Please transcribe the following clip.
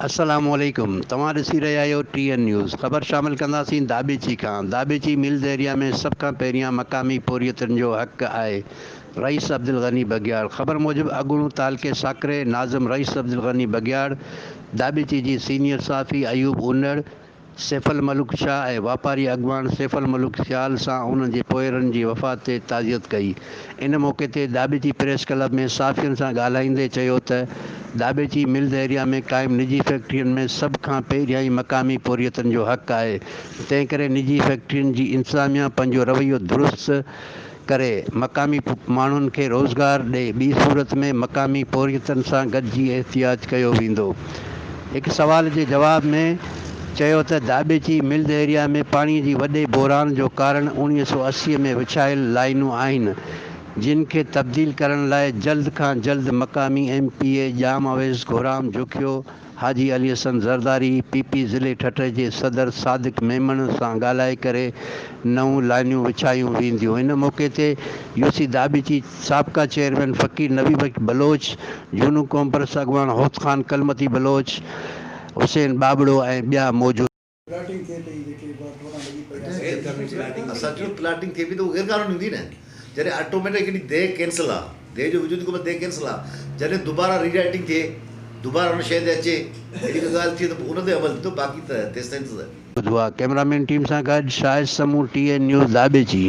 السلام عليڪم توهان ڏسي رهيا آهيو ٽي اين نيوز خبر شامل ڪنداسين داٻيچي کان داٻيچي ملز ايريا ۾ سڀ کان پهريان مقامي پورهيتن جو حق آهي رئيس عبدالغني بگياڙ خبر موجب اڳوڻو تعلقي ساڪري ناظم رئيس عبدالغني بگياڙ داٻيچي جي سينيئر صحافي ايوب انڙ سيف الملوڪ شاهه ۽ واپاري اڳواڻ سيف الملوڪ سيال سان انهن جي پوئيرن جي وفات تي تعزيت ڪئي. ان موقعي تي داٻيچي پريس ڪلب ۾ صحافين سان ڳالهائيندي چيو ته داٻيچي ملز ايريا ۾ قائم نجي فيڪٽرين ۾ سڀ کان پهريائين مقامي پورهيتن جو حق آهي تنهنڪري نجي فيڪٽرين جي انتظاميا پنهنجو رويو درست ڪري مقامي ماڻهن کي روزگار ڏئي ٻي صورت ۾ مقامي پورهيتن سان گڏجي احتجاج ڪيو ويندو. هڪ سوال جي جواب ۾ چيو ته داٻيچي ملز ايريا ۾ پاڻي جي وڏي بحران جو ڪارڻ 1980 ۾ وڇايل لائينون آهن جن کي تبديل ڪرڻ لاء جلد کان جلد مقامي M P A Jam Awais Gohram Jokhio Haji Ali Hassan Zardari, P P ضلعي ٺٽي جي صدر صادق ميمڻ سان ڳالهائي ڪري نئون لائنيون وڇايون وينديون. ان موقعي تي يو سي داٻيچي سابقه چيئرمين فقير نبي بخش بلوچ، جهونو قومپرست اڳواڻ هوت خان ڪلمتي بلوچ، حسين ٻاٻڙو ۽ ٻيا موجود. پلاٽنگ ٿئي پئي جيڪي ٽوٽا لڳي پئي آهي. اسان چيو پلاٽنگ ٿئي پئي ته اهو غير قانوني هوندي نه جڏهن آٽوميٽڪ هڪڙي ديهه ڪينسل آ ديهه جو وجود ئي ڪو ديهه ڪينسل آ جڏهن دوباره ري رائٽنگ ٿئي دوباره ان شيء تي اچي اهڙي ڪا ڳالهه ٿئي ته پوء ان تي عمل ٿيندو باقي ته تيستائين ته. ٻڌو آ ڪئميرا مين ٽيم سان گڏ Shahid Samoon T N news Dhabeji.